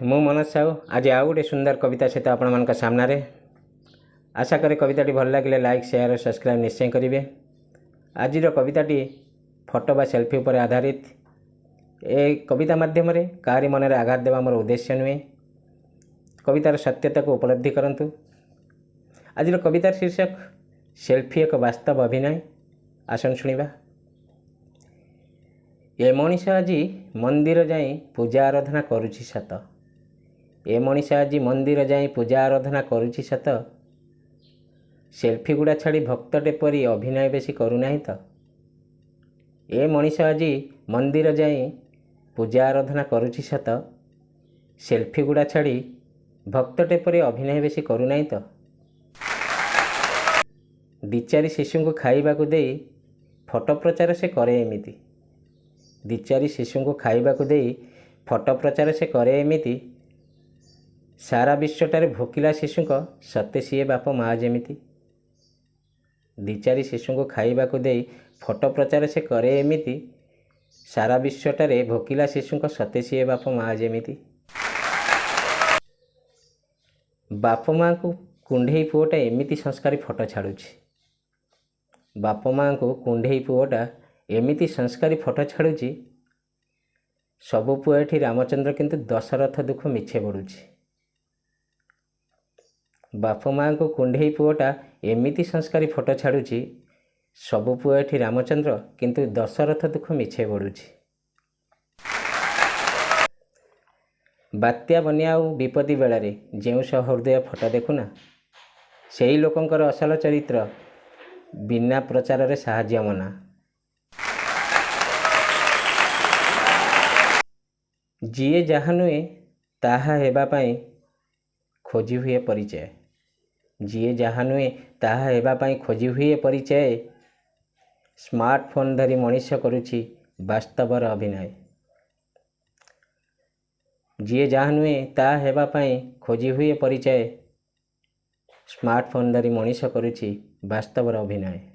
ମୁଁ ମନୋଜ ସାହୁ ଆଜି ଆଉ ଗୋଟେ ସୁନ୍ଦର କବିତା ସହିତ ଆପଣମାନଙ୍କ ସାମ୍ନାରେ। ଆଶା କରେ କବିତାଟି ଭଲ ଲାଗିଲେ ଲାଇକ୍, ସେୟାର ଓ ସବସ୍କ୍ରାଇବ୍ ନିଶ୍ଚୟ କରିବେ। ଆଜିର କବିତାଟି ଫଟୋ ବା ସେଲ୍ଫି ଉପରେ ଆଧାରିତ। ଏ କବିତା ମାଧ୍ୟମରେ କାହାରି ମନରେ ଆଘାତ ଦେବା ମୋର ଉଦ୍ଦେଶ୍ୟ ନୁହେଁ। କବିତାର ସତ୍ୟତାକୁ ଉପଲବ୍ଧି କରନ୍ତୁ। ଆଜିର କବିତାର ଶୀର୍ଷକ ସେଲ୍ଫି ଏକ ବାସ୍ତବ ଅଭିନୟ। ଆସନ୍ତୁ ଶୁଣିବା। ଏ ମଣିଷ ଆଜି ମନ୍ଦିର ଯାଇ ପୂଜା ଆରାଧନା କରୁଛି ସତ। ଏ ମଣିଷ ଆଜି ମନ୍ଦିର ଯାଇ ପୂଜା ଆରାଧନା କରୁଛି ସତ, ସେଲ୍ଫି ଗୁଡ଼ା ଛାଡ଼ି ଭକ୍ତଟେ ପରି ଅଭିନୟ ବେଶୀ କରୁନାହିଁ ତ। ଏ ମଣିଷ ଆଜି ମନ୍ଦିର ଯାଇ ପୂଜା ଆରାଧନା କରୁଛି ସତ, ସେଲ୍ଫି ଗୁଡ଼ା ଛାଡ଼ି ଭକ୍ତଟେ ପରି ଅଭିନୟ ବେଶୀ କରୁନାହିଁ ତ। ଦି ଚାରି ଶିଶୁଙ୍କୁ ଖାଇବାକୁ ଦେଇ ଫଟୋ ପ୍ରଚାର ସେ କରେ ଏମିତି। ଦି ଚାରି ଶିଶୁଙ୍କୁ ଖାଇବାକୁ ଦେଇ ଫଟୋ ପ୍ରଚାର ସେ କରେ ଏମିତି, ସାରା ବିଶ୍ୱଟାରେ ଭୋକିଲା ଶିଶୁଙ୍କ ସତେ ସିଏ ବାପ ମା ଯେମିତି। ଦି ଚାରି ଶିଶୁଙ୍କୁ ଖାଇବାକୁ ଦେଇ ଫଟୋ ପ୍ରଚାର ସେ କରେ ଏମିତି, ସାରା ବିଶ୍ୱଟାରେ ଭୋକିଲା ଶିଶୁଙ୍କ ସତେ ସିଏ ବାପ ମା ଯେମିତି। ବାପ ମାଆଙ୍କୁ କୁଣ୍ଢେଇ ପୁଅଟା ଏମିତି ସଂସ୍କାରୀ ଫଟୋ ଛାଡ଼ୁଛି। ବାପ ମାଆଙ୍କୁ କୁଣ୍ଢେଇ ପୁଅଟା ଏମିତି ସଂସ୍କାରୀ ଫଟୋ ଛାଡ଼ୁଛି, ସବୁ ପୁଅ ଏଠି ରାମଚନ୍ଦ୍ର କିନ୍ତୁ ଦଶରଥ ଦୁଃଖ ମିଛେ ବଢ଼ୁଛି। ବାପ ମାଆଙ୍କୁ କୁଣ୍ଢେଇ ପୁଅଟା ଏମିତି ସଂସ୍କାରୀ ଫଟୋ ଛାଡ଼ୁଛି, ସବୁ ପୁଅ ଏଠି ରାମଚନ୍ଦ୍ର କିନ୍ତୁ ଦଶରଥ ଦୁଃଖ ମିଛେ ବଢ଼ୁଛି। ବାତ୍ୟା ବନ୍ୟା ଆଉ ବିପତ୍ତି ବେଳରେ ଯେଉଁ ସହୃଦୟ ଫଟୋ ଦେଖୁନା, ସେହି ଲୋକଙ୍କର ଅସଲ ଚରିତ୍ର ବିନା ପ୍ରଚାରରେ ସାହାଯ୍ୟ ମନା। ଯିଏ ଯାହା ନୁହେଁ ତାହା ହେବା ପାଇଁ ଖୋଜି ହୁଏ ପରିଚୟ। ଯିଏ ଯାହା ନୁହେଁ ତାହା ହେବା ପାଇଁ ଖୋଜି ହୁଏ ପରିଚୟ। ସ୍ମାର୍ଟଫୋନ୍ ଧରି ମଣିଷ କରୁଛି ବାସ୍ତବର ଅଭିନୟ। ଯିଏ ଯାହା ନୁହେଁ ତାହା ହେବା ପାଇଁ ଖୋଜି ହୁଏ ପରିଚୟ। ସ୍ମାର୍ଟଫୋନ୍ ଧରି ମଣିଷ କରୁଛି ବାସ୍ତବର ଅଭିନୟ।